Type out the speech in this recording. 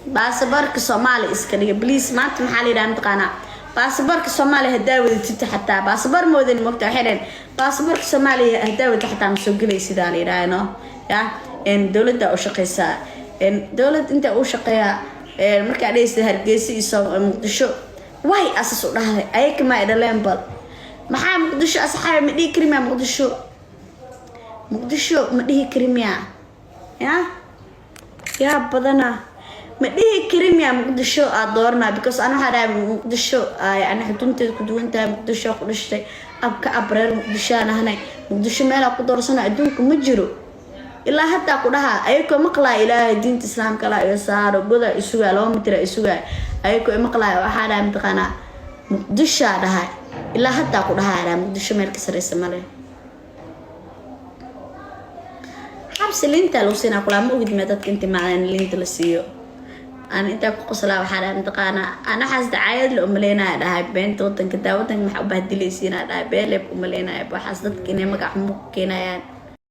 Baasaboorka Soomaaliya iska dhiga, please. Maanta maxaa la yidhaha, mataqaanaa? Baasaboorka Soomaaliya haddaa wadatid, xataa baasaboor ma wadan, mogta? Waxay dhaheen baasaboorka Soomaaliya haddaa wadata xataa ma soo gelaysidaa la yidhaha. No ya dowladda u shaqeysaa, dowlad inta u shaqeeyaa. Markaa dhehaysa Hargeysa iyo Muqdisho, way asas u dhahday ayaka ma dhaleen. Bal maxaa Muqdisho, asxaabi? Ma dhihi kari miya Muqdisho? Muqdisho ma dhihi kari miya? Ya yaa badana, ma dhihi kari miya Muqdisho aad dooranaa? Because ana waxaa dhahay Muqdisho, yani xudunteeda ku duwan tahay, Muqdisho ku dhashtay, abka ab reer Muqdishoaan ahnay. Muqdisho meelaa ku doorsana adduunka ma jiro. Ilaa haddaa ku dhahaa ayakoo maqlaa, Ilaahay diinta Islaamka la iga saaro, goda isugaa 2 mitira isugaa, ayakoo maqlaaya waxaa dhahay, mataqaanaa, Muqdishoa dhahay. Ilaa haddaa ku dhahaa dhahay Muqdisho meel ka sareysa male. Xabsi liintaa lagu siinaa kulaa. Ma ogid mee dadka intii macdan liinta la siiyo? Aan intaa ku qoslaa. Waxaa dhahay, mataqaanaa, aan waxaas dacaayad la umaleynaya dhahay. Beenta wadanka daa, wadanka maxaa u bahdilaysiinaa dhahay. Been leeb umaleynaya waxaas, dadka inay magac xumo ku keenayaan.